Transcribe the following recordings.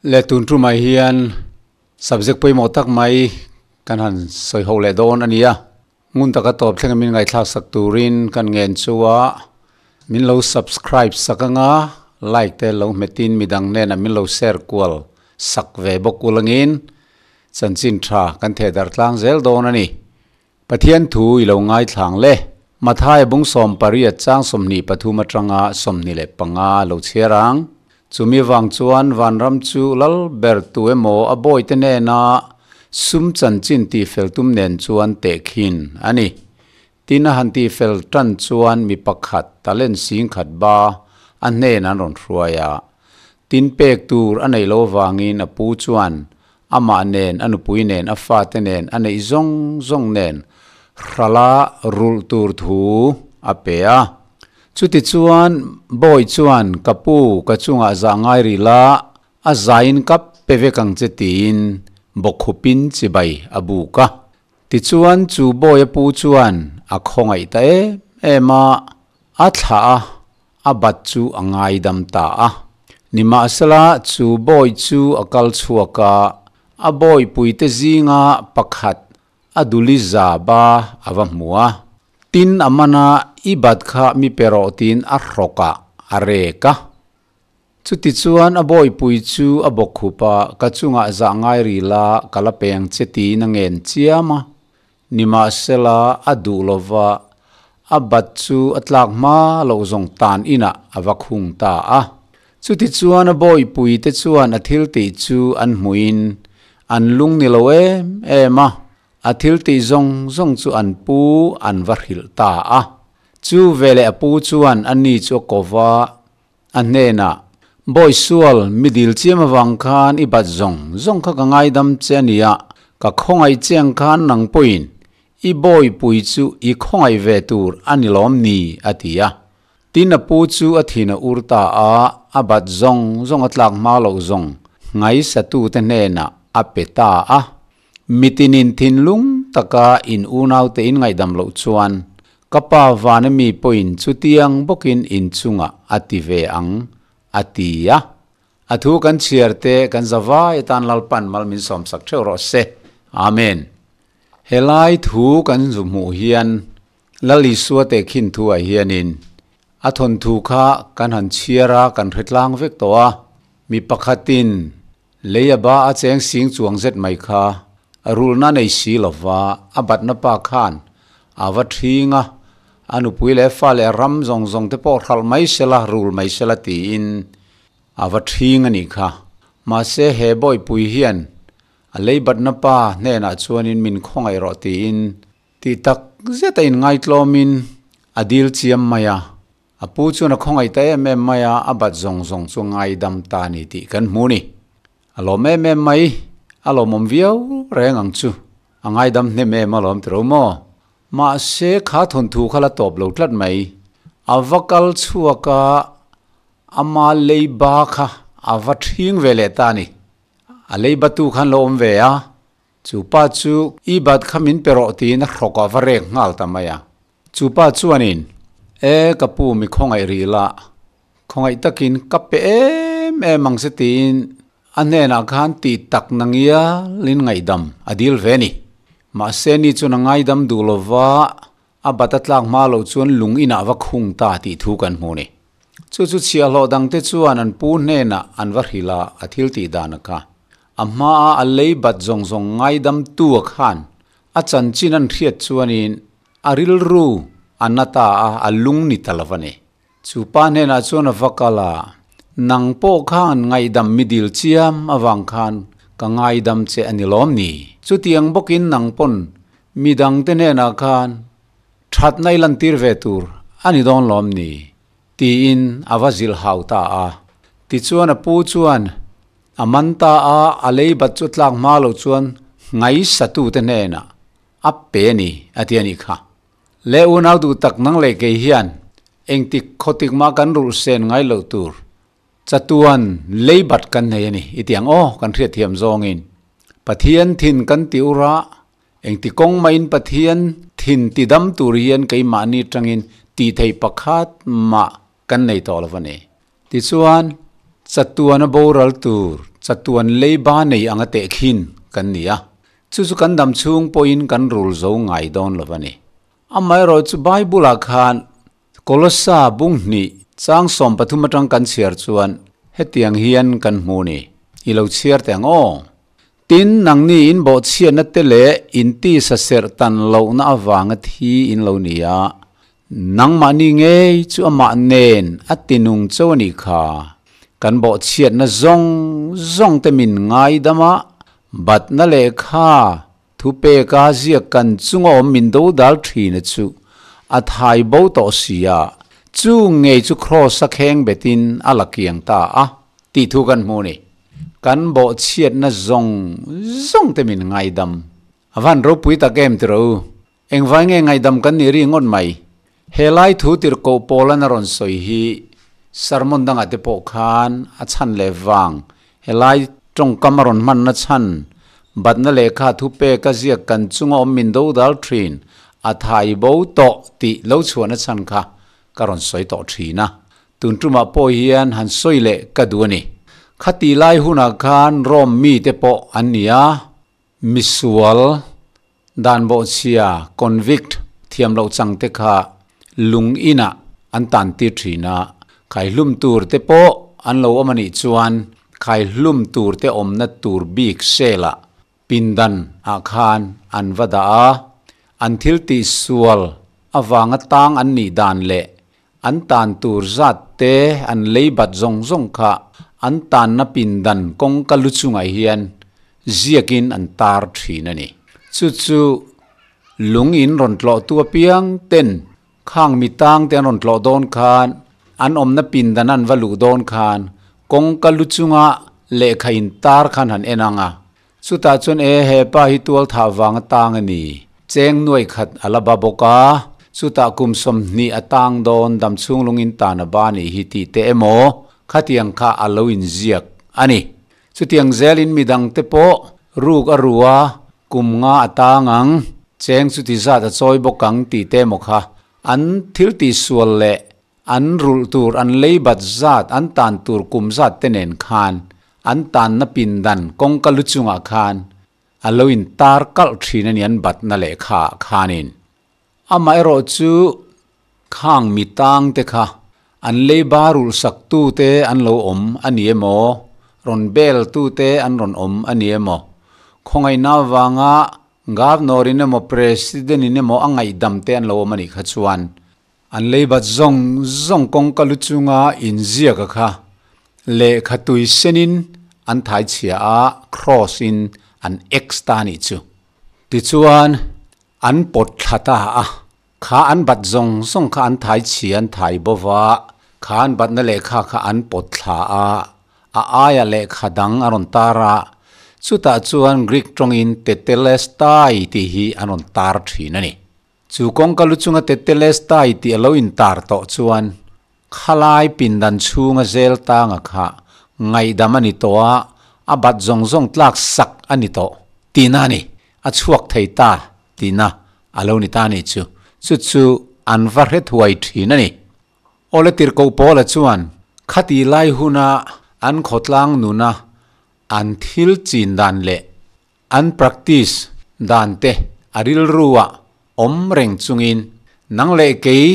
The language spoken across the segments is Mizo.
Le tun tumah hian subject pawimawh tak mai kan han sawi ho leh dawn a ni a. Ngun taka tawp thleng min ngaihthlak sak turin kan ngen chu a, min lo subscribe sak anga like te lo hmetin midang nen a min lo share kual sak ve bawk ulangin chanchin tha kan theh darh tlang zel dawn a ni. Pathian thu i lo ngaithlang le. Mathaia bung 18 chang 23 atanga 25 lo chhiar ang. Chumi vang chuan vanram chu lal ber tu emaw a bawite nena sum chanchin tihfel tum nen chuan tehkhin a ni. Tin a han tihfel tan chuan mi pakhat talent singkhat ba a hnen an rawn hruai a. Tin pek tur a neih loh avangin a pu chuan amah nen, a nupui nen, a fate nen, a neih zawng zawng nen hrala rulh tur thu a pe a. Chutichuan Bawi chuan, Ka pu, ka chungah zah ngai rih la, a zaiin ka pe vek ang che tiin bawkkhupin chibai a buk a. Tichuan chu Bawi a pu chuan a khawngaih ta em em a, a thlah a, a bat chu a ngaidam ta a. Nimahsela chu Bawi chu a kal chhuak a, a bawipuite zinga pakhat a duli za ba a va hmu a. Tin a man a, I bat kha mi pe rawh tiin a hrawk ah a rek a. Chutichuan a bawihpui chu a bawkkhup a, ka chungah zah ngai ri la, ka la peng che tiin a ngen chiam a. Nimahsela a duh lova, a bat chu a tlak hma loh zawng tan inah a va khung ta a. Chutichuan a bawihpui te chuan a thil tih chu an hmuhin an lung ni lo em em a, a thil tih zawng zawng chu an pu an va hrilh ta a. Chu veleh a pu chuan a ni chu a ko va, a hnenah, Bawi sual, mi dil chiam avang khan i bat zawng zawng kha ka ngaidam che a nia, ka khawngaih che ang khan nang pawhin i bawihpui chu i khawngaih ve tur a ni lawm ni, a ti a. Tin a pu chu a thin a ur ta a, a bat zawng zawng a tlak hma loh zawng ngaisatute hnenah a pe ta a. Mitinin thinlung taka in unaute in ngaihdam loh chuan ka pa vana mi pawhin chutiang bawkin inchungah a ti ve ang, a ti a. A thu kan chhiar te kan zavai atan Lalpan mal min sawmsak theuh rawh se. Amen. Helai thu kan zu hmuh hian Lal Isua tehkhin thuah hianin a thawnthu kha kan han chhiar a, kan hre tlang vek tawh a. Mi pakhatin lei a ba a cheng sing chuang zet mai kha a rulhna nei si lova a batna pa khan a va ṭhing a, a nupui leh fa leh ram zawng zawng te pawh hralh mai sela, rul mai sela tiin a va ṭhing a nih kha. Mahse he bawihpui hian a lei batna pa hnenah chuanin min khawngaih rawh tiin Tih tak zet a inngaitlawmin a dil chiam mai a, a pu chuan a khawngaih ta em em mai a, a bat zawng zawng chu ngaidam ta a ni tih kan hmu ni. A lawm em em mai, a lawmawm viau reng ang chu, a ngaidam hnem em alawm tiro maw? Mahse kha thawnthu kha la tawp lo tlat mai, a va kal chhuak a, ama leiba kha a va ṭhing ve leh ta a ni. A leiba tu khan lo awm ve a, Chu pa chu i bat kha min pe rawh tiin a hrawk ah va rek nghal ta mai a. Chu pa chuanin, E ka pu mi khawngaih rih la, khawngaih takin ka pe em em ang che tiin a hnenah khan tih tak na ngialin ngaihdam a dil ve ni. Mahse ni chuan a ngaidam duh lova a bat a tlak hma loh chuan lung inah va khung ta tih thu kan hmu ni. Chu chu chhiahhlawh dangte chuan an pu hnenah an va hrilh a, a thil tih dan a kha. A hmaa a lei bat zawng zawng ngaidamtu a khan a chanchin an hriat chuanin a rilru a na ta a, a lung ni ta lo a ni. Chu pa hnenah chuan a va kal a, Nang pawh khan ngaihdam mi dil chiam avang khan ka ngaidam che a ni lawm ni? Chutiang bawkin nang pawn midangte hnenah khan thatna i lantir ve tur a ni dawn lawm ni? Tiin a va zilh hau ta a. Tichuan a pu chuan a man ta a, a lei bat chu tlak hma lo chuan ngaisatute hnenah a pe a ni a ti a nih kha. Le unau duh tak nang leh kei hian engtik khawtik mah kan rulh sen ngai loh tur chatuan lei bat kan nei a ni i ti ang aw kan hriatthiam zawngin Pathian thin kan ti ur a, Engti kawng maiin Pathian thin ti dam tur hian keimahni tangin tih theih pakhat mah kan nei tawh lo a ni. Tichuan, chatuana boral tur. chatuan leiba nei anga tehkhin kan ni a. Chu chu kan dam chhung pawhin kan rul zo ngai dawn lo a ni. Amaherawhchu Bible-ah khan Kolossa bung hnih chang 13 atang kan chhiar chuan hetiang hian kan hmu ni. I lo chhiar teh ang aw. Tin, nangni in bawhchhiatna te leh in tisa serh tan lohna avanga thi in lo ni a, nangmahni ngei chu amah nen a tinung cho a nih kha. Kan bawhchhiatna zawng zawng te min ngaidam a, batna lehkha Thupeka ziak kan chunga awm min do dal thin a chu a thai bo tawh si a, chu ngei chu Kraws a kheng betin a la kiang ta a tih thu kan hmu ni. Kan bawhchhiatna zawng zawng te min ngaidam. A van ropui tak em tiro u. Engvai nge ngaihdam kan nih ri ngawt mai? He lai thu tirhkoh Paula'n a rawn sawi hi sermon dangah te pawh khan a chhan leh vang. He lai tawngkam a rawn hmanna chhan, batna lehkha thupek a ziak kan chunga awm min dodal thin, a thai bo tawh tih lo chhuahna chhan kha ka rawn sawi tawh thin a. Tun tumah pawh hian han sawi leh ka duh a ni. Khati lai hunah khan Rome mite pawh an ni a. Misual, dan bawhchhia, convict, thiam loh chang te kha lung inah an tan tir thin a, khaihlum tur te pawh an lo awm a nih chuan khaihlum tur te awmna tur bik cell-ah pindan ah khan an va dah a, an thil tihsual avanga tang an nih dan leh an tan tur zat te an lei bat zawng zawng kha an tanna pindan kawngka lu chungah hian ziakin an tar thin a ni. Chu chu lung in rawn tlawh tu apiang ten khang mi tang te an rawn tlawh dawn khan an awmna pindan an va luh dawn khan kawngka lu chunga lehkha in tar khan han en ang a. Chutah chuan e he pa hi tual thah vang a tang a ni. Cheng nuai khat a la ba bawk a, chutah kum 20 a tang dawn dam chhung lungin tan a ba nih hi tih te emaw khatiang kha a lo inziak a ni. Chutiang zelin midang te pawh ruk a ru a, kum nga a tang ang, cheng chuti zat a chawi bawk ang tih te emaw kha an thil tihsual leh An rulh tur an lei bat zat an tan tur kum zat te nen khan an tanna pindan kawngka lu chungah khan a lo in tar kalh thin a ni an batna lehkha ah khanin. Amaherawh chu khang mi tang te kha an lei ba rulh sak tu te an lo awm a ni emaw, rawn bel tu te an rawn awm a ni emaw, khawngaihna avanga Governor in emaw President in emaw a ngaihdam te an lo awm a nih kha chuan An leibat zawng zawng kawngka lu chunga inziak a kha lehkha tui senin an thai chhia a, cross in an X ta a nih chu. Tichuan, an pawt thla ta a, kha an bat zawng zawng kha an thai chhia an thai bo va, kha an batna lehkha kha an pawt thla a, a aia lehkha dang a rawn tar a, chutah chuan Greek tawngin tetelestai tih hi an rawn tar thin a ni. Chu kawngka lu chunga Tetelestai tih a lo intar tawh chuan khalai pindan chhunga zel tanga kha ngaihdam a ni tawh a, a bat zawng zawng tlak sak a ni tawh tihna a ni. A chhuak thei ta tihna a lo ni ta a nih chu. Chu chu an va hre thuai thin a ni. Awle tirhkoh Paula chuan khati lai huna an khawtlang nuna an thil chin dan leh An practice dan te a rilru ah awm reng chungin nang leh kei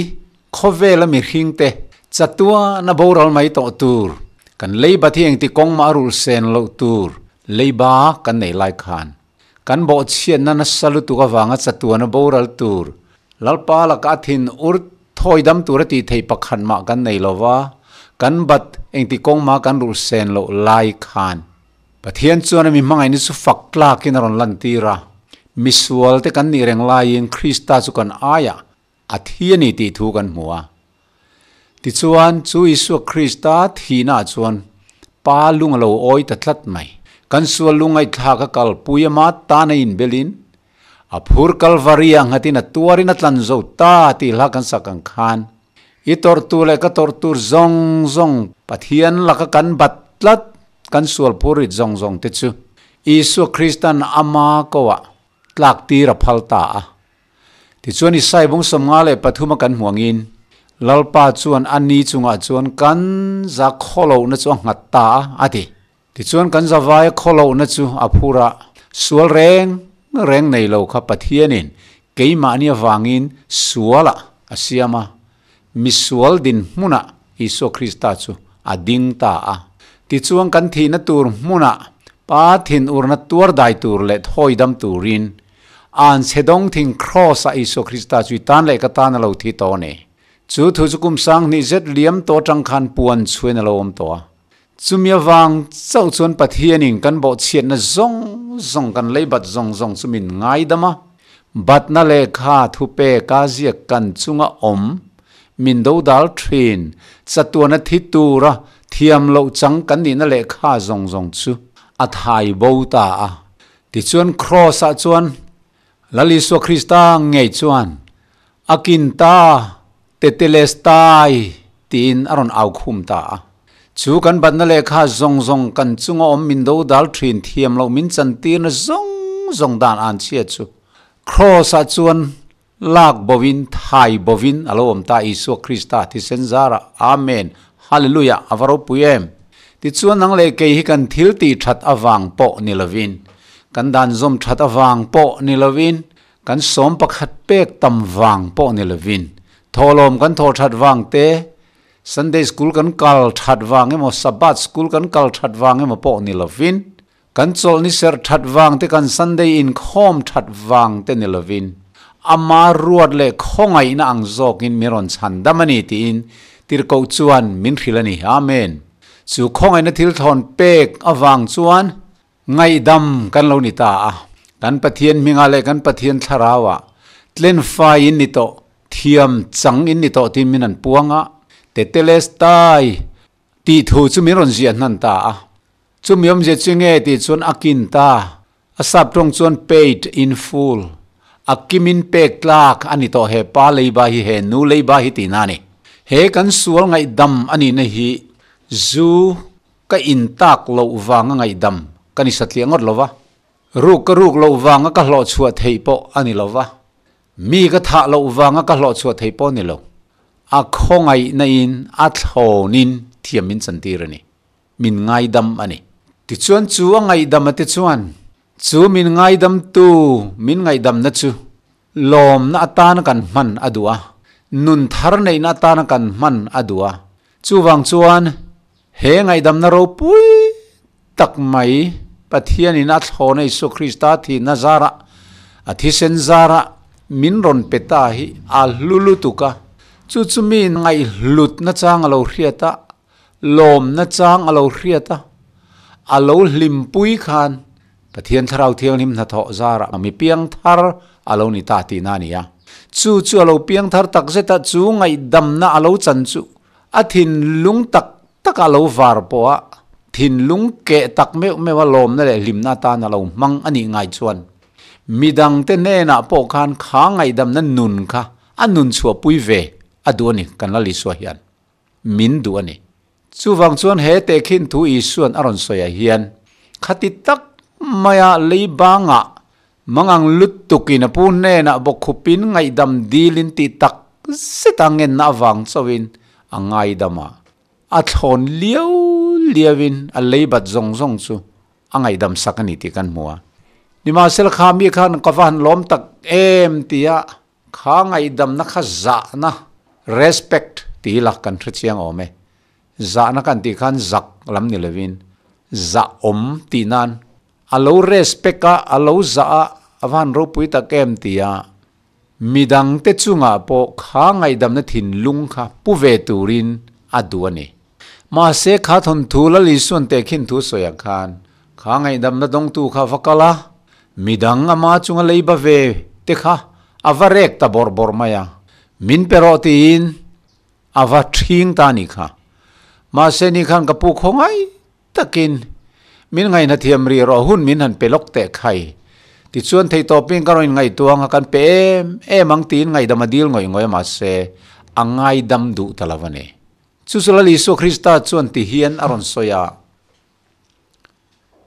khawvela mihring te chatuana boral mai tawh tur, kan leiba thi engti kawng mah a rulh sen loh tur leiba kan nei lai khan kan bawhchhiatna nasa lutuk avanga chatuana boral tur Lalpa laka a thin ur thawi dam tur a tih theih pakhat mah kan nei lova, kan bat engti kawng mah kan rulh sen loh lai khan. Pathian chuan a mi hmangaihna chu fak tlakin a rawn lantir a, misualte kan nih reng laiin Krista chu kan aiah a thi a ni tih thu kan hmu a. Tichuan, chu Isua Krista thihnaah chuan Pa lung a lo awi ta tlat mai. Kan sual lungngaihthlak a kalpui ama tan a inbelin, a phur Kalvari-ah nghatin a tuarin a tlan zo ta tih hla kan sak ang khan, I tawrh tur leh ka tawrh tur zawng zawng Pathian laka kan bat tlat kan sual phurrit zawng zawng te chu Isua Kristan ama koah tlak tir a phal ta a. Tichuan Isai bung 53 a kan hmu angin Lalpa chuan a ni chungah chuan kan za khawlohna chu a nghat ta a, a ti. Tichuan kan zavaia khawlohna chu a phur a, sual reng reng nei lo kha Pathianin keimahni avangin sualah a siam a, misual dinhmunah Isua Krista chu a ding ta a. Tichuan kan thihna tur hmunah Pa thinurna tuar dai tur leh thawi dam turin an chhe dawng thing Kraws-ah Isua Krista chu i tan leh ka tan a lo thi tawh a ni. Chu thu chu kum 2000 zet liam tawh atang khan puan chhuain a lo awm tawh a. Chumi avang chauh chuan Pathianin kan bawhchhiatna zawng zawng, kan leibat zawng zawng chu min ngaidam a. Batna lehkha thupek a ziak kan chunga awm min dodal thin, chatuana thi tura thiam loh chang kan nihna lehkha zawng zawng chu a thai bo ta a. Tichuan Kraws-ah chuan Lal Isua Krista ngei chuan a kin ta Tetelestai tiin a rawn au khum ta a. Chu kan batna lehkha zawng zawng kan chunga awm min dodal thin thiam loh min chantirna zawng zawng dan an chhia chu Kraws-ah chuan lak bovin thai bovin a lo awm ta Isua Krista thisen zarah Amen Hallelujah a va ropui em! Tichuan nang leh kei hi kan thil tih that avang pawh ni lovin kan dan zawm that avang pawh ni lovin Kan sawm pakhat pek tam vang pawh ni lovin, thawhlawm kan thaw that vang te, Sunday school kan kal that vang emaw, Sabbath school kan kal that vang emaw pawh ni lovin, kan chawlhni serh that vang te, kan Sunday inkhawm that vang te ni lovin, ama ruat leh khawngaihna ang zawkin min rawn chhan dam a ni tiin Tirhkoh chuan min hrilh a ni. Amen. Chu khawngaihna thil thawn pek avang chuan Ngaihdam kan lo ni ta a, kan Pathian hmingah leh kan Pathian thlarauah tlenfai in ni tawh, thiam chang in ni tawh tiin min an puang a, Tetelestai tih thu chu min rawn ziah hnan ta a. Chumi awmzia chu nge tih chuan a kin ta, a sap tawng chuan paid in full, a kimin pek tlak a ni tawh he pa leiba hi he nu leiba hi tihna a ni. He kan sual ngaihdam a nihna hi zu Ka in tak loh vanga ngaihdam ka ni satliah ngawt lo va, ruk ka ruk loh vanga ka hlawh chhuah theih pawh a ni lo va, mi ka thah loh vanga ka hlawh chhuah theih pawh a ni lo. A khawngaihna in a thlawnin thiam min chantir a ni. Min ngaidam a ni. Tichuan chu a ngaihdam a te chuan chu min ngaidamtu min ngaihdamna chu lawmna atana kan hman a duh a, nun thar neihna atana kan hman a duh a. Chuvang chuan He ngaihdamna ropui tak mai Pathianin a thlawna Isua Krista thihna zarah, a thisen zarah min rawn pe ta hi a hlu lutuk a. Chu chu mi ngaihhlutna chang a lo hriat a, lawmna chang a lo hriat a, a lo hlimpui khan Pathian Thlarau Thianghlim hnathawh zarah mi piang thar a lo ni ta tihna a ni a. Chu chu a lo piang thar takzet a, chu ngaihdamna a lo chan chu A thinlung tak tak a lo var pawh a, thinlung keh tak meuh meuh a lawmna leh hlimna atan a lo hmang a nih ngai chuan midangte hnenah pawh khan kha ngaihdamna nun kha a nun chhuahpui ve a duh a ni, kan Lal Isua hian min duh a ni. Chuvang chuan he tehkhin thu Isua'n a rawn sawiah hian khati tak maia lei bangah Mangang lutukin a pu hnenah bawkkhupin ngaihdam dilin tih tak zeta ngenna avang chauhin a ngaidam a, a thlawn liau liauin a leibat zawng zawng chu a ngaihdam sak a ni tih kan hmu a. Nimahsela kha mi khan ka va han lawm tak em tia kha ngaihdamna kha zahna, respect, tih hi lak kan hre chiang awm e. Zahna kan tih khan zak lam ni lovin zah awm tih nan A lo respect a, a lo zah a, a va han ropui tak em tia midangte chungah pawh kha ngaihdamna thinlung kha pu ve turin a duh a ni. Mahse kha thawnthu Lal Isuan tehkhin thu sawiah khan kha ngaihdamna dawngtu kha a va kal a, midang ama chunga leiba ve te kha a va rek ta bawrh bawrh mai a, min pe rawh tiin a va ṭhing ta a nih kha. Mahse ni khan ka pu khawngaih Takin, min ngaihna thiam rih rawh hun min han pe lawk teh khai. Tichuan theihtawpin ka rawn inngaihtuah ang a, kan pe em em ang tiin ngaihdam a dil ngawih ngawih a mahse a ngaidam duh ta lo a ni. Chu chu Lal Isua Krista chuan ti hian a rawn sawi a,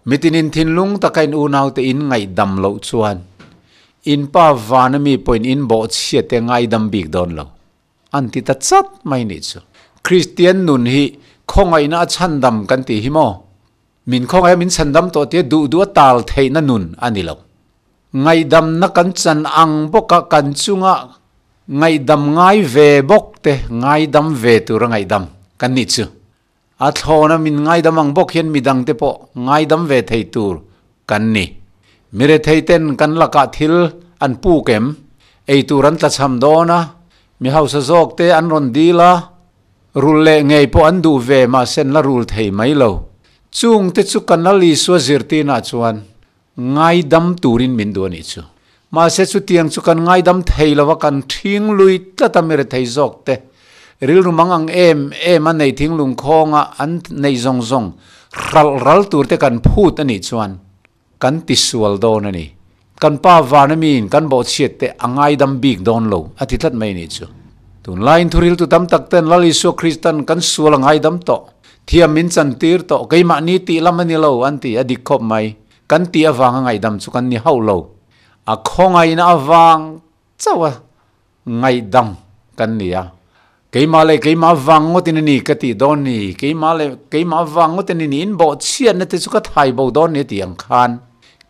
Mitinin thinlung taka in unaute in ngaihdam loh chuan in Pa vana mi pawhin in bawhchhiate ngaidam bik dawn lo. An ti ta chat mai nih chu. Kristian nun hi khawngaihna a chhandam kan tih hi maw? Min khawngaih a min chhandam tawh tia duh duh a tal theihna nun a ni lo. Ngaihdamna kan chan ang bawka kan chunga ngaihdam ngai ve bawk te ngaidam ve tura ngaihdam kan nih chu. A thlawna min ngaidam ang bawk hian midangte pawh ngaidam ve thei tur kan ni. Mirethei ten kan lakah thil an puk em? Ei tur an tlachham dawn a, mi hausa zawk te an rawn dil a, rul leh ngei pawh an duh ve mahse an la rul thei mai lo. Chung te chu kan Lal Isua zirtirnaah chuan ngaidam turin min duh a nih chu. Mahse chutiang chu kan ngaidam thei lo a, kan thing lui tlat a mirethei zawk te rilru mang ang em em a nei thinglung khawnga an neih zawng zawng hralh ral tur te kan phut a nih chuan kan tisual dawn a ni. Kan pa vana miin kan bawhchhiat te a ngaidam bik dawn lo a ti tlat mai a nih chu. Tunlaiin thuriltu tam tak ten Lal Isua Kristan kan sual a ngaidam tawh. Thiam min chantir tawh, keimahni tih lam a ni lo, an ti a dik khawp mai. Kan tih avanga ngaihdam chu kan ni hauh lo. A khawngaihna avang chauh a ngaihdam kan ni a. Keimah leh keimah vang ngawtin a ni ka tih dawn ni, keimah leh keimah vang ngawtin a ni, in bawhchhiatna te chu ka thai bo dawn ni a tih ang khan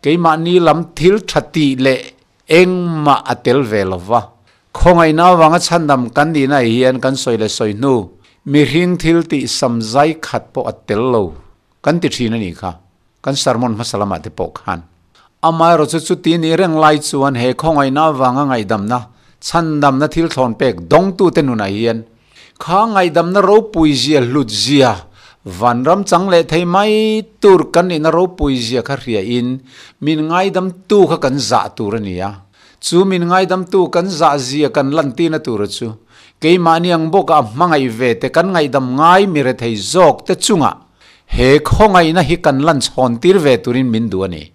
keimahni lam thil tha tih leh engmah a tel ve lo va. Khawngaihna avanga chhandam kan nihna hian kan sawi leh sawi hnu mihring thil tih samzai khat pawh a tel lo kan ti thin a nih kha, kan sermon hmasa lamah te pawh khan. Amaherawhchu chuti ni reng lai chuan he khawngaihna avanga ngaihdamna, chhandamna thil thlawn pek dawngtute nunah hian kha ngaihdamna ropui zia hlut zia, vanram chang leh thei mai tur kan nihna ropui zia kha hriain min ngaidamtu kha kan zah tur a ni a. Chu min ngaidamtu kan zah zia kan lantirna tura chu keimahni ang bawka a hmangaih ve te kan ngaihdam ngai mi rethei zawk te chungah he khawngaihna hi kan lan chhawn tir ve turin min duh a ni.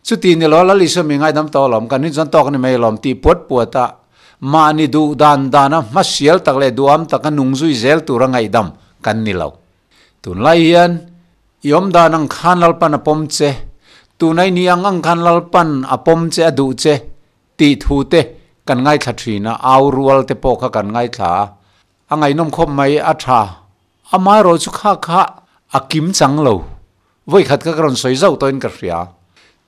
Chuti ni lo Lal Isua mi ngaidam tawh alawm, kan rin chuan tawk a ni mai alawm tih puat puat a mahni duh dan dana hmasial tak leh duham taka nung zui zel tura ngaihdam kan ni lo. Tunlai hian I awm dan ang khan Lalpan a pawm che, tunai ni ang ang khan Lalpan a pawm che a duh che tih thu te kan ngaithla thin a, au rual te pawh kha kan ngaithla a, a ngaihnawm khawp mai a tha. Amaherawh chu kha kha a kim chang lo, vawikhat kha ka rawn sawi zauh tawhin ka hria.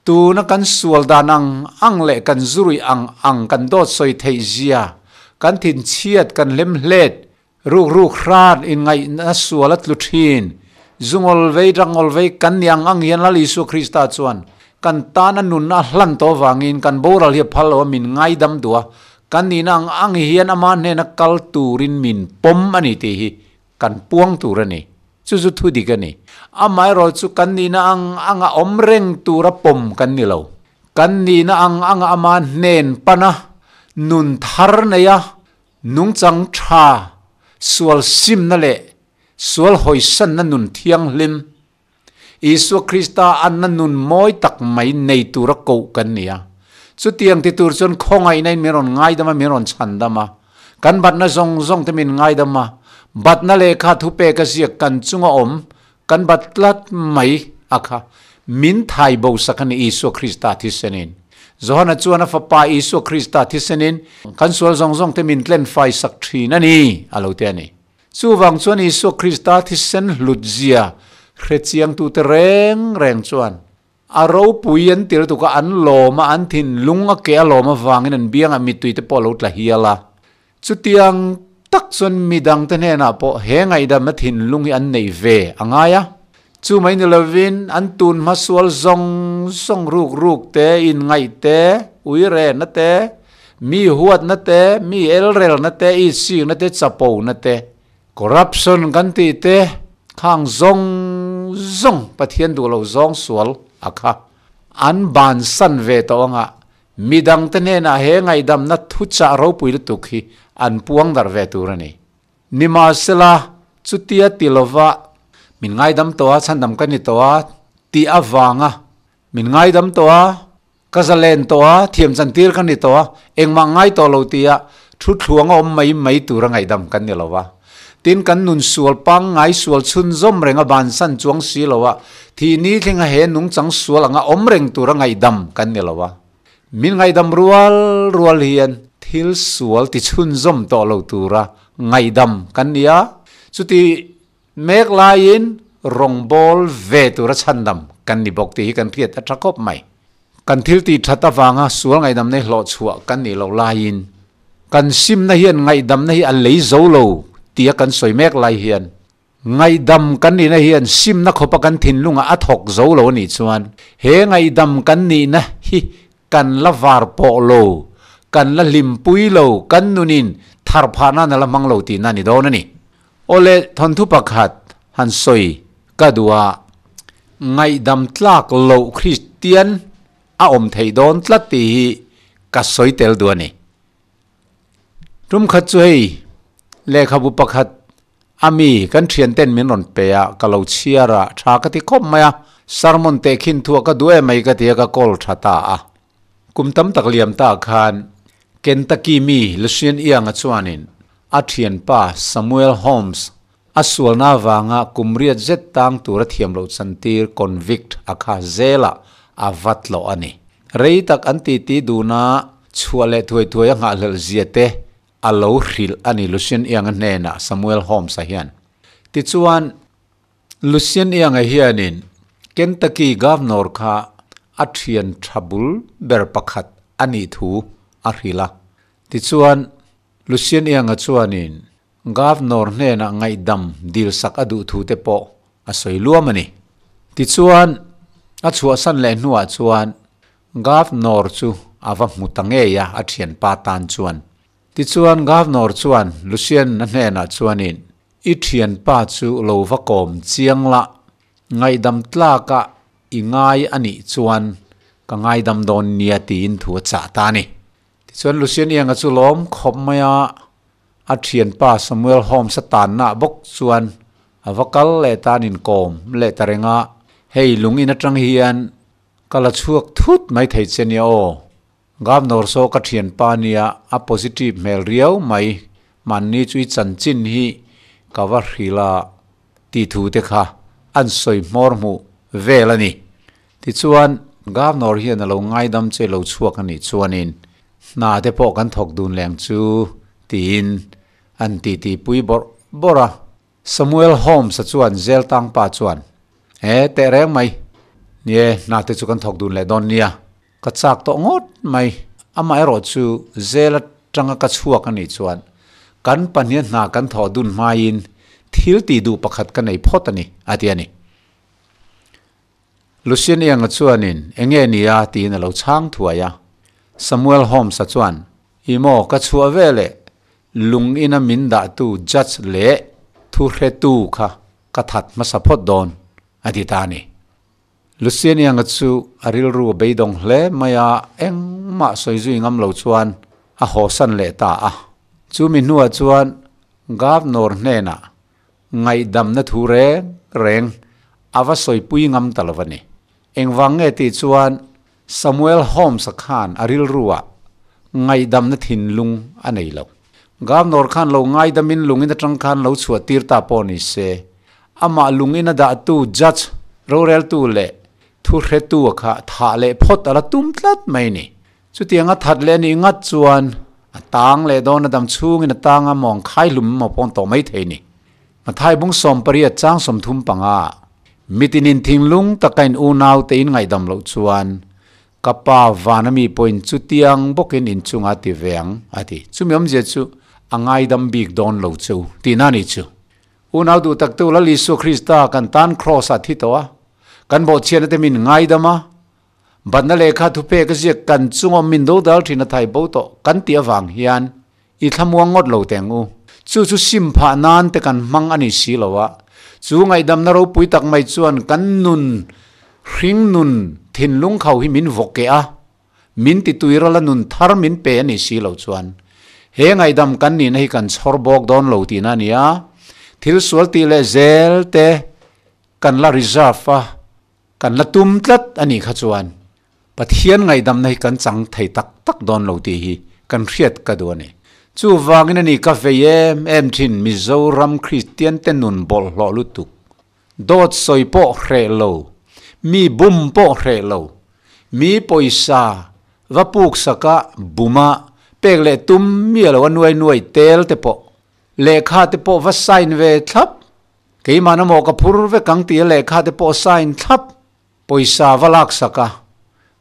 Tuna kan sual dan ang ang leh kan zuruih ang ang kan dawt sawi theih zia, kan thinchhiat kan hlemhlet Ruk ruk hrat inngaihna sual a tlu thin. Zungawl vei rangawl vei kan ni ang ang hian Lal Isua Krista chuan kan tana nunna a hlan tawh avangin kan boral hi a phal lo a, min ngaidam duh a, kan nihna ang ang hian ama hnena kal turin min pawm a ni tih hi kan puang tur a ni. Chu chu thu dik a ni. Amaherawh chu kan nihna ang anga awm reng tura pawm kan ni lo. Kan nihna ang anga ama hnen pana nun thar neia Nungchang tha, sual simna leh sual hawisanna nun thianghlim, Isua Krista anna nun mawi tak mai nei tura koh kan ni a. Chutiang ti tur chuan khawngaihna in min rawn ngaidam a, min rawn chhandam a. Kan batna zawng zawng te min ngaidam a, batna lehkha thupek a ziak kan chunga awm kan bat tlat mai a kha min thai bo sak a ni Isua Krista thisenin. Johana chuan a fapa Isua Krista thisenin kan sual zawng zawng te min tlen fai sak thin a ni a lo ti a ni. Chuvang chuan Isua Krista thisen hlut zia hrechiangtute reng reng chuan a ropui an tir tuk a, an lawm a, an thinlung a ke a lawm avangin an biangah mittui te pawh a lo tla hial a. Chutiang tak chuan midangte hnenah pawh he ngaihdamna thinlung hi an neih ve a ngai a. Chu mai ni lovin an tun hma sual zawng zawng ruk ruk te, inngaih te, uirehna te, mi huatna te, mi elrelna te, itsikna te, chapona te, corruption kan tih te khang zawng zawng Pathian duh loh zawng sual a kha an bansan ve tawh anga Midangte hnenah he ngaihdamna thuchah ropui lutuk hi an puang darh ve tur a ni. Nimahsela, chutia ti lova min ngaidam tawh a, chhandam ka ni tawh a tih avanga min ngaidam tawh a, ka zalen tawh a, thiamchantir ka ni tawh a, engmah ngai tawh lo tia thu thluanga awm mai mai tura ngaihdam kan ni lova. Tin, kan nun sual pangngai sual chhunzawm renga bansan chuang si lo a, thih ni thlenga he nungchang sual anga awm reng tura ngaihdam kan ni lo a. Min ngaihdam rual rual hian thil sual ti chhunzawm tawh lo tura ngaihdam kan ni a. Chuti mek laiin. rawngbawl ve tura chhandam kan ni bawk tih hi kan hriat a tha khawp mai. Kan thil tih that avanga sual ngaihdamna hi hlawh chhuah kan nih loh laiin kan simna hian ngaihdamna hi a lei zo lo tia kan sawi mek lai hian Ngaihdam kan nihna hian simna khawpa kan thinlungah a thawk zo lo a nih chuan he ngaihdam kan nihna hi kan la var pawh lo, kan la hlimpui lo, kan nunin thar phah nan a la hmang lo tihna a ni dawn a ni. Awle, thawnthu pakhat han sawi ka duh a, ngaihdam tlak loh Kristian a awm theih dawn tlat tih hi ka sawi tel duh a ni. Tum khat chu hei lehkhabu pakhat a mi kan thian ten min rawn pe a, ka lo chhiar a, tha ka ti khawp mai a, sermon teh khin thuah ka duh em mai ka ti a, ka call tha ta a. Kum tam tak liam ta khan Kentucky mi Lucien Young-a chuanin a thianpa Samuel Holmes a sualna avanga kum riat zet tang tura thiam loh chantir convict a kha zelah a va tlawh a ni. Rei tak an titi duna chhuah leh thuai thuai a nghahhlelh zia te a lo hrilh a ni Lucien Young-a hnenah Samuel Holmes-a hian. Tichuan, Lucien Young-a hianin Kentucky Governor kha a thian tha bul ber pakhat a nih thu a hrilh a. Tichuan, Lucien Young-a chuanin Governor hnenah ngaihdam dilsak a duh thu te pawh a sawi luam a ni. Tichuan, a chhuahsan leh hnuah chuan Governor chu a va hmu ta ngei a, a thianpa tan chuan. Tichuan Governor chuan Lucien-a hnenah chuanin, I thianpa chu lo va kawm chiang la, ngaihdam tlaka i ngai a nih chuan ka ngaidam dawn nia tiin thu a chah ta a ni. Tichuan Lucien Ianga chu lawm khawp mai a, a thianpa Samuel Holmes-a tanna bawk chuan a va kal leh tan inkawm leh ta reng a, Hei lung in atang hian Ka la chhuak thut mai thei che nia aw. Governor saw ka thianpa nia a positive hmel riau mai, mahni chu i chanchin hi ka va hrilh a ti thu te kha an sawi hmawr hmuh vel a ni. Tichuan, Governor hian a lo ngaidam che lo chhuak a nih chuanin hna te pawh kan thawk dun leng chu tiin an titi pui bawrh bawrh a. Samuel Holmes-a chuan zel tang pa chuan, He, teh reng mai. Ni e, hna te chu kan thawk dun leh dawn nia. Ka chak tawh ngawt mai. Amaherawh chu zel atanga ka chhuak a nih chuan kan pahniha hna kan thawh dun hmaiin thil tih duh pakhat ka nei phawt a ni, a ti a ni. Lucien Ianga chuanin, Enge nia? tiin a lo chhang thuai a. Samuel Holmes-a chuan, I maw, ka chhuah veleh lung ina min dahtu judge leh thuhretu kha ka that hmasa phawt dawn, a ti ta a ni. Lucien Ianga chu a rilru a beidawng hle mai a, engmah sawi zui ngam lo chuan a hawsan leh ta a. Chumi hnuah chuan Governor hnenah Ngaihdamna thu reng reng a va sawipui ngam ta lo a ni. Engvang nge tih chuan Samuel Holmes-a khan a rilruah ngaihdamna thinlung a nei lo. Governor khan lo ngaidamin lungin atang khan lo chhuah tir ta pawh ni se, amah lungin a dahtu judge, roreltu leh thuhretu a kha thah leh phawt a la tum tlat mai ni. Chutianga that leh a nih ngat chuan a tang leh dawn a dam chhungin a tang a mawng khai hlum maw pawn tawh mai thei ni. Mathai bung 80 chang 35 Mitinin thinglung taka in unau te in ngaihdam loh chuan ka pa van a mi pawhin chutiang bawkin in chunga ti ve ang a ti. Chumi awmzia chu a ngaidam bik dawn lo chu tihna a nih chu. Unau duh taktu Lal Isua Krista kan tan Kraws ah thi tawh a, kan bawhchhiatna te min ngaidam a, Batna lehkha thupek a ziak kan chunga min dodal thin a thai bo tawh kan tih avang hian i thlamuang ngawt lo teng u. Chu chu sim phah nan te kan hmang a ni si lo a. Chu ngaihdamna ropui tak mai chuan kan nun hring nun thinlung kho hi min vawk keh a, min ti tuiral a nun thar min pe a ni si lo chuan he ngaihdam kan nihna hi kan chhawr bawk dawn lo tihna a ni a. Thil sual tih leh zel te kan la reserve a. Kan la tum tlat a nih kha chuan Pathian ngaihdamna hi kan chang thei tak tak dawn lo tih hi kan hriat ka duh a ni. Chuvangin a ni ka vei em em thin Mizoram Kristian te nun bawlhhlawh lutuk, dawt sawi pawh hreh lo, mi bum pawh hreh lo, mi pawisa va puk saka buma pek leh tum miah lo a nuai nuai tel te pawh, lehkha te pawh va sign ve thlap. Keimahna maw ka phur vek ang tih a lehkha te pawh sign thlap. Pawisa va laksak a,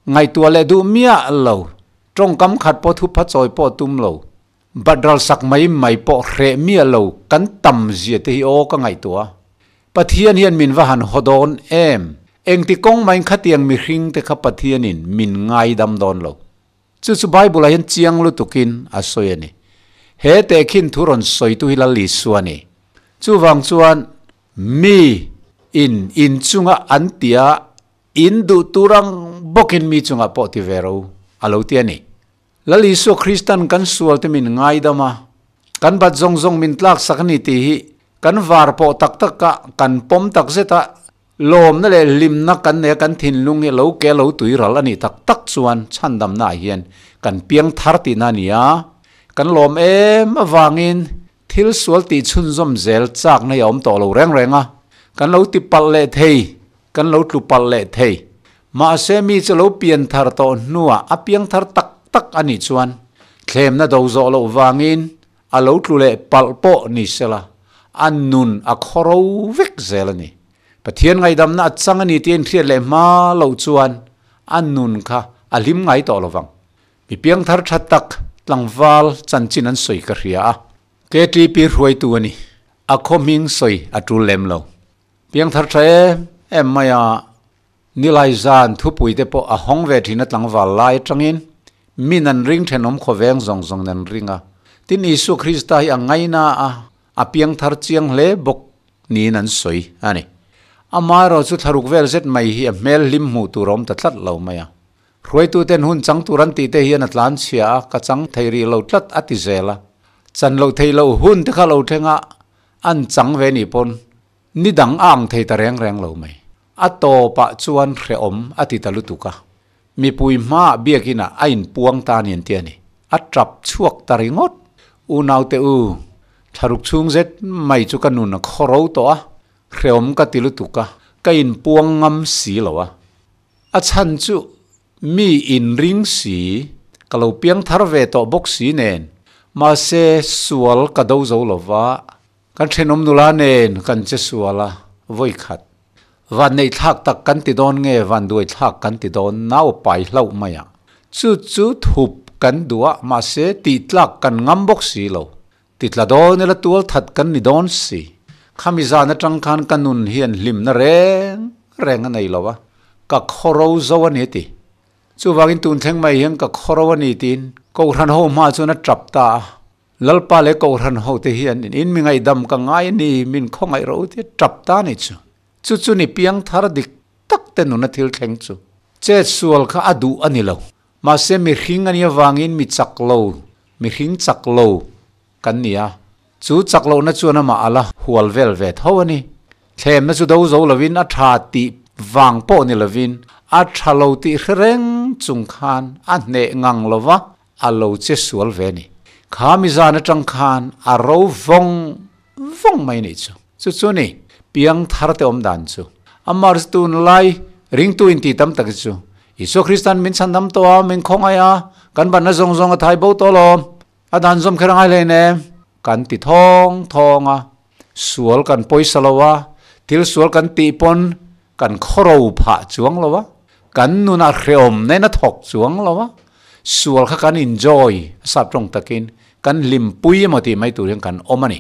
ngaihtuah leh duh miah lo, tawngkam khat pawh thupha chawi pawh tum lo, bat ralsak mai mai pawh hreh miah lo kan tam zia te hi aw ka ngaihtuah a. Pathian hian min va han haw dawn em? Engti kawng main khatiang mihring te kha Pathianin min ngaidam dawn lo. Chu chu Bible-ah hian chiang lutukin a sawi a ni. He tehkhin thu rawn sawitu hi Lal Isua a ni. Chuvang chuan mi in in chunga an tia in duh tur ang bawkin mi chungah pawh ti ve ro a lo ti a ni. Lal Isua Kristan kan sualte min ngaidam a, kan bat zawng zawng min tlaksak a ni tih hi kan var pawh tak tak a, kan pawm tak zet a, Lawmna leh hlimna kan nei a, kan thinlung hi lo ke lo tui ral a nih tak tak chuan chhandamnaah hian kan piang thar tihna a ni a. Kan lawm em avangin thil sual tih chhunzawm zel chakna hi a awm tawh lo reng reng a. Kan lo ti palh leh thei, kan lo tlu palh leh thei. Mahse mi chu lo pian thar tawh hnuah a piang thar tak tak a nih chuan thlemna do zawh loh vangin a lo tlu leh palh pawh ni sela a nun a khawro vek zel a ni. Pathian ngaihdamna a chang a ni tih a inhriat leh hma loh chuan a nun kha a hlim ngai tawh lo vang. Mi piangthar tha tak tlangval chanchin an sawi ka hria a. KTP hruaitu a ni. A khaw hming sawi a tul lem lo. Piangthar tha em em mai a, Nilai zan thupui te pawh a hawng ve thin a tlangval lai atangin min an ring thenawm khawveng zawng zawng in an ring a. Tin Isua Krista hi a ngaina a, a piangthar chiang hle bawk niin an sawi a ni. Amaherawh chu thlaruk vel zet mai hi a hmel hlim hmuh tur a awm ta tlat lo mai a. Hruaituten hun chang tur an tih te hian a tlan chhia a, ka chang thei rih lo tlat a ti zel a. Chan loh theih loh hun te kha lo thleng a, an chang ve nih pawn ni dang a ang thei ta reng reng lo mai. A tawpah chuan hrehawm a ti ta lutuk a. Mipui hmaah biakinah a inpuang ta ni an ti a ni. A tap chhuak ta ringawt. Unaute u, thlaruk chhung zet mai chu ka nun a khawro tawh a, hrehawm ka ti lutuk a, ka inpuang ngam si lo a. A chhan chu mi inring si, ka lo piang thar ve tawh bawk si nen, mahse sual ka do zo lo va, Kan thenawm nula nen kan che sual a, vawi khat. Van neih thlak tak kan ti dawn nge van duai thlak kan ti dawn nau pai hlauh mai a. Chu chu thup kan duh a, mahse tih tlak kan ngam bawk si lo. Ti tla dawn ila tual that kan ni dawn si. Khami zan atang khan ka nun hian hlimna reng reng a nei lo a, ka khawro zo a ni ti. Chuvangin tun thleng mai hian ka khawro a ni tiin Kohhran ho hma chuan a tap ta a. Lalpa leh Kohhran hote hian in mi ngaihdam ka ngai a ni, min khawngaih rawh u tia tap ta ni chu. Chu chu ni piang thar dik tak te nuna thil thleng chu. Chet sual kha a duh a ni lo. Mahse mihring a nih avangin mi chak lo, mihring chak lo kan ni a. Chu chak lohna chuan amah a la hual vel ve tho a ni. Thlemna chu do zo lovin a tha tih vang pawh ni lovin a tha lo tih hre reng chung khan a hneh ngang lova A lo che sual ve ni. Kha mi zan atang khan a ro vawng vawng mai nih chu. Chu chu ni, piang thar te awm dan chu. A Mars tun lai ringtu in ti tam tak hi chu. Isua Kristan min chhandam tawh a, min khawngaih a, kan banna zawng zawng a thai bo tawh lawm. A dan zawm kher a ngai hlein em? Kan ti thawng thawng a. Sual kan pawisa lo a, thil sual kan tih pawn kan khawro phah chuang lo a, kan nunah hrehawm nen a thawk chuang lo a, sual kha kan enjoy a sap tawng takin kan hlimpui emaw tih mai tur hian kan awm a ni.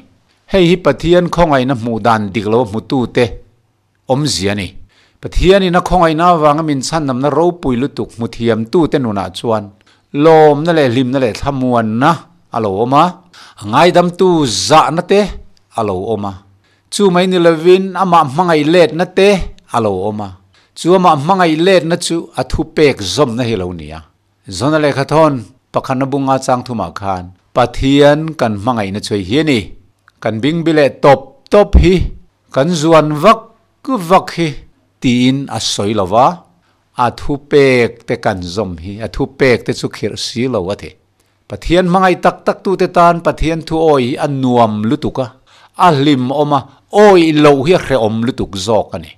Hei hi Pathian khawngaihna hmuh dan dik lo hmutute awmzia a ni. Pathianin a khawngaihna avanga min chhandamna ropui lutuk hmu thiamtute nunah chuan lawmna leh hlimna leh thlamuanna a lo awm a, a ngaidamtu zahna te a lo awm a. Chu mai ni lovin amah hmangaih letna te a lo awm a, chu amah hmangaih letna chu a thupek zawmna hi lo ni a. Zona lehkhathawn pakhatna bunga chang thumah khan Pathian kan hmangaihna chu hei hi a ni, kan bingbi leh tawp tawp hi, kan zuan vak vak hi tiin a sawi lo va, a thupek te kan zawm hi, a thupek te chu khirh si lo a ti. Pathian hmangaih tak tak tute tan Pathian thu awi hi a nuam lutuk a, a hlimawm a, awih loh hi a hrehawm lutuk zawk a ni.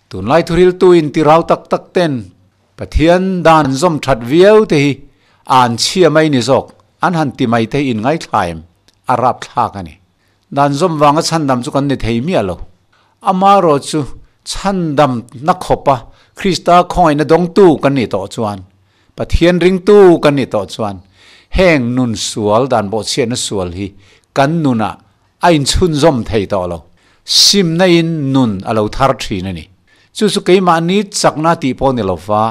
Tunlai thuriltu intirau tak tak ten Pathian dan zawm that viau te hi an chhia mai ni zawk, an han ti mai te hi inngaithlaim a rapthlak a ni. Dan zawm vanga chhandam chu kan ni thei miah lo. Amaherawhchu, chhandamna khawpa Krista khawngaihna dawngtu kan nih tawh chuan, Pathian ringtu kan nih tawh chuan, heng nun sual dan bawhchhiatna sual hi kan nunah a inchhunzawm thei tawh lo. Simna in nun a lo thar thin a ni. Chu chu keimahni chakna tih pawh ni lova,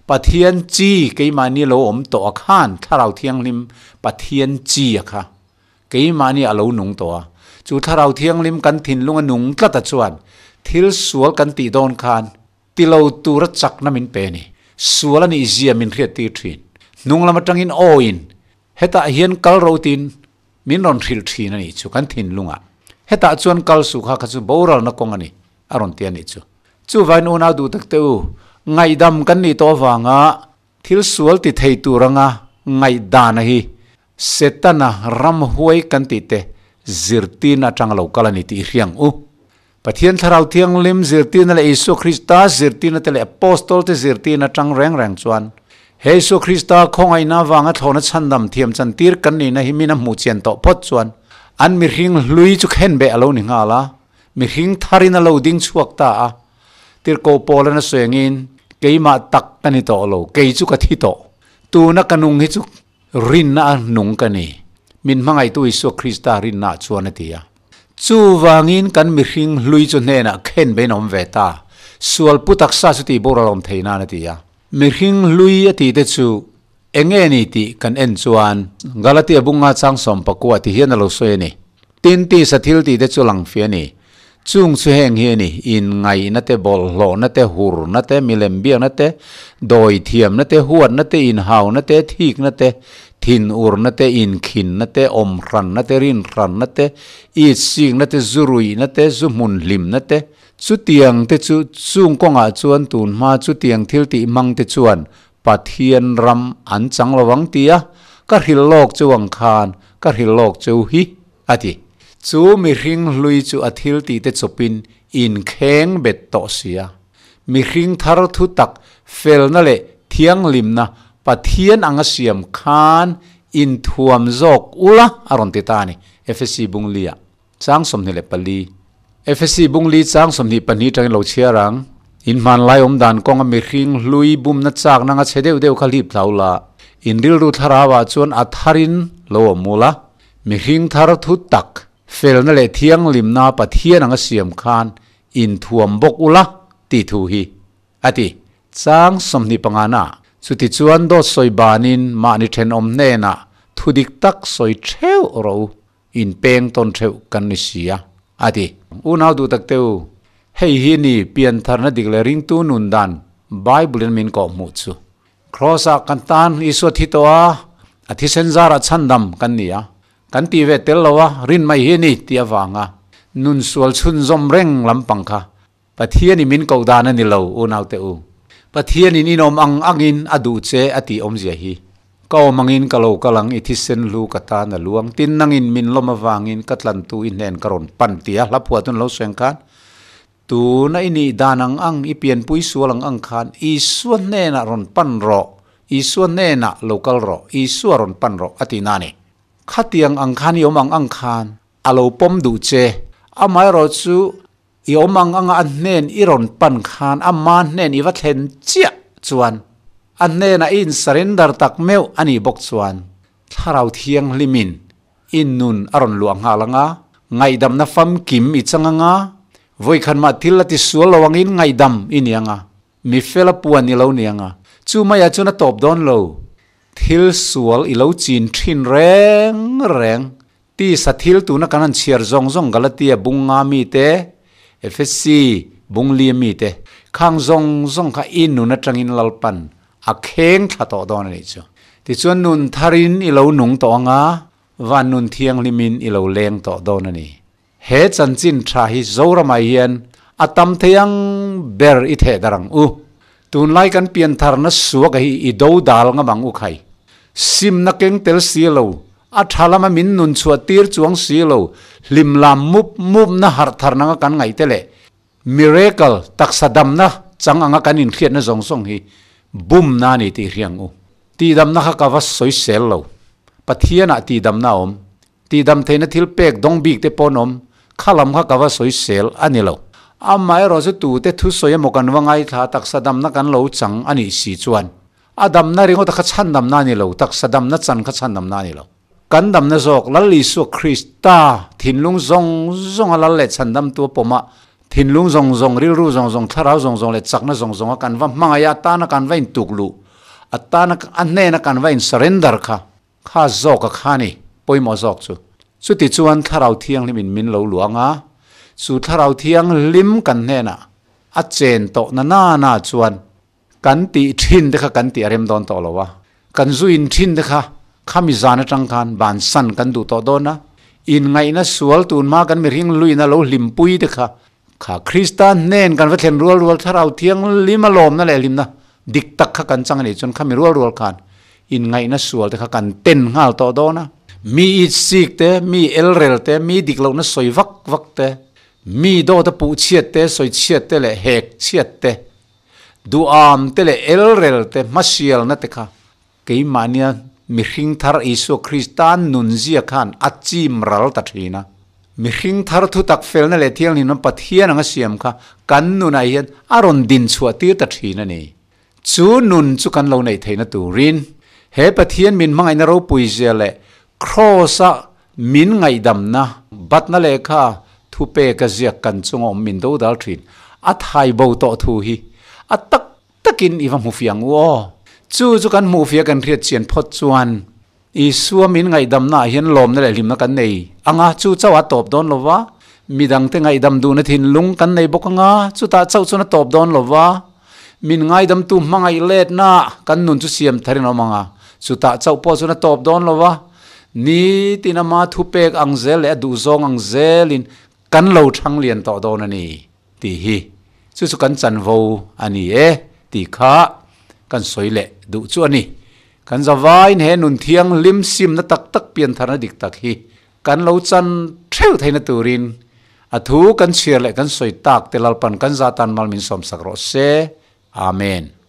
Pathian chi keimahni lo awm tawh a khan Thlarau Thianghlim Pathian chi a kha keimahni a lo nung tawh a. Chu Thlarau Thianghlim kan thinlung a nung tlat a chuan thil sual kan tih dawn khan Ti lo tura chakna min pe a ni. Sual a nih zia min hriattir thin. Hnung lam atangin awiin hetah hian kal ro tiin min rawn hrilh thin a nih chu kan thinlungah. Hetah chuan kal suh kha kha chu boralna kawng a ni a rawn ti a nih chu. Chuvain unau duh tak te u, ngaihdam kan nih tawh avanga thil sual ti thei tur anga ngaihdana hi Setana ramhuai kan tih te zirtirna atang a lo kal a ni tih i hriang u. Pathian Thlarau Thianghlim zirtirna leh Isua Krista zirtirna te leh Apostol te zirtirna atang reng reng chuan he Isua Krista khawngaihna avanga thlawhna chhandam thiam chantir kan nihna hi min a hmuh chian tawh phawt chuan an mihring hlui chu khenbeh a lo ni nghal a, mihring tharin a lo ding chhuak ta a. Tirhkoh Paul-an a sawi angin, Keimah tak ka ni tawh lo, kei chu ka thi tawh. Tuna ka nung hi chu Rinna a nung ka ni. Min hmangaihtu Isua Krista rinna ah chuan a ti a. Chuvangin kan mihring hlui chu hnenah khen bein a awm ve ta. Sual pu taksa chu tih boral awm thei nan a ti a. Mihring hlui a tih te chu eng nge ni tih kan en chuan Galatia bunga chang sawmpakua ti hian a lo sawi a ni. Tin tisa thil tih te chu lang fia a ni. Chung chu heng hi a ni, inngaihna te, bawlhhlawhna te, hurna te, milem biakna te, dawithiamna te, huatna te, inhauna te, thikna te, thinurna te, inkhinna te, awmhranna te, rinhranna te, itsikna te, zuruihna te, zu hmun hlimna te. Chutiang te chu chung kawngah chuan tunhma chutiang thil tih hmang te chuan Pathian ram an chang lo ang tia ka hrilh lawk cheu ang khan ka hrilh lawk cheu hi. A ti. Chu mihring hlui chu a thil tih te chawpin inkheng bet tawh si a. Mihring thar thu tak felna leh thianghlimna Pathian anga siam khan inthuam zawk ula a rawn ti ta a ni. Efesi Bunglia chang 24. Efesi Bungli chang 22 tangin lo chhiar ang. In hmanlai awm dan kawnga mihring hlui bumna chak nanga chhe deuh deuh kha hlip hlau la. In rilru thlarauah chuan a tharin lo awm ula. Mihring thar thu tak, felna leh thianghlimna Pathian anga siam khan inthuam bawk ula tih thu hi a ti. Chang 25 na, Chutichuan dawt sawi banin mahni thenawm hnenah thu dik tak sawi theuh rawh u, inpeng tawn theuh kan ni si a, a ti. Unau duh tak te u, hei hi ni piantharna dik leh ringtu nun dan Bible-in min kawhhmuh chu. Kraws-ah kan tan Isua thi tawh a, a thisen zarah chhandam kan ni a, kan tih ve tel lo a, rin mai hi a ni tih avanga nun sual chhunzawm reng lampang kha Pathianin min koh dan a ni lo, unaute u. Pathianin inawm ang angin a duh che a tih awmzia hi. Ka awm angin ka lo kal ang, i thisen hlu ka tan a luang, tin nangin min lawm avangin ka tlantu i hnen ka rawn pan tia hla phuah tun lo sawi ang khan Tuna i nih dan ang ang, i pianpui sual ang ang khan Isua hnenah rawn pan rawh, Isua hnenah lo kal rawh, Isua rawn pan rawh a tihna a ni. Khatiang ang khan i awm ang ang khan a lo pawm duh che. Amaherawh chu i awm ang anga a hnen i rawn pan khan ama hnen i va thlen chiah chuan a hnenah i in-surrender tak meuh a nih bawk chuan Thlarau Thianghlimin I nun a rawn luah nghal anga, ngaihdamna famkim i chang anga, vawikhat mah thil a ti sual lo angin ngaihdam i ni anga, mi fela puan i lo ni anga, chu maiah chuan a tawp dawn lo. Thil sual i lo chin thin reng reng, tisa thil tuna kan han chhiar zawng zawng Galatia bunga mite, Efesi bunglia mite, khang zawng zawng kha i nun atangin Lalpan A kheng thla tawh dawn a nih chu. Tichuan nun tharin i lo nung tawh ang a, van nun thianghlimin i lo leng tawh dawn a ni. He chanchin tha hi Zoramah hian a tam thei ang ber i theh dar ang u. Tunlai kan piantharna suak hi i do dal ngam ang u khai. Simna keng tel si lo, a tha lama min nun chhuah tir chuang si lo, hlim lam mup mupna harh thar nanga kan ngaih te leh Miracle, taksa damna chang anga kan inhriatna zawng zawng hi bumna a ni tih hriang u. Tihdamna kha ka va sawisel lo. Pathianah tihdamna a awm. Tihdam theihna thil pek dawng bik te pawh an awm. Kha lam kha ka va sawisel a ni lo. Amaherawhchu tute thusawi emaw kan va ngaithla taksa damna kan lo chang a nih si chuan a damna ringawta kha chhandamna a ni lo, taksa damna chan kha chhandamna a ni lo. Kan damna zawk Lal Isua Krista thinlung zawng zawnga Lal leh chhandamtu a pawm a, thinlung zawng zawng, rilru zawng zawng, thlarau zawng zawng leh chakna zawng zawnga kan va hmangaih a, atana kan va intuk luh, atana a hnena kan va in surrender kha, kha zawka kha ni pawimawh zawk chu. Chuti chuan Thlarau Thianghlimin min lo luang a, chu Thlarau Thianghlim kan hnenah a chen tawh na nana chuan Kan tih thin te kha kan tih a rem dawn tawh lo a, kan zu in thin te kha khami zan atang khan bansan kan duh tawh dawn a, inngaihna sual tun hma kan mihring luina lo hlimpui te kha kha Krista hnen kan va thlen rual rual thlarau thianghlim a lawmna leh hlimna dik tak kha kan chang a nih chuan khami rual rual khan inngaihna sual te kha kan ten nghal tawh dawn a. Mi itsik te, mi elrel te, mi dik lohna sawi vak vak te, mi dawta puh chhiat te, sawi chhiat te leh hek chhiat te, Duham te leh elrel te hmasialna te kha keimahnia mihring thar Isua Krista nunzia khan a chim ral ta thin a. Mihring thar thutak felna leh thianghlimna Pathian anga siam kha kan nunah hian a rawn din chhuah tir ta thin a ni. Chu nun chu kan lo neih theihna turin he Pathian min hmangaihna ropui zia leh Kraws-a min ngaihdamna batna lehkha thupeka ziak kan chunga awm min dodal thin. A thai bo tawh thu hi a tak takin i va hmu fiang u aw. Chu chu kan hmuh fia kan hriat chian phawt chuan Isua min ngaihdamna ah hian lawmna leh hlimna kan nei anga chu chauh a tawp dawn lo va, midangte ngaihdam duhna thinlung kan nei bawk anga chutah chauh chuan a tawp dawn lo va, min ngaidamtu hmangaih letna kan nun chu siam tharin a awm anga chutah chauh pawh chuan a tawp dawn lo va, nitin ama thupek ang zel leh a duhzawng ang zelin Kan lo thang lian tawh dawn a ni tih hi chu chu kan chanvo a ni e tih kha kan sawi leh duh chu a ni. Kan zavaiin he nun thianghlim simna tak tak piantharna dik tak hi kan lo chan theuh theihna turin a thu kan chhiar leh kan sawi tak te Lalpan kan zatan mal min sawmsak rawh se. Amen.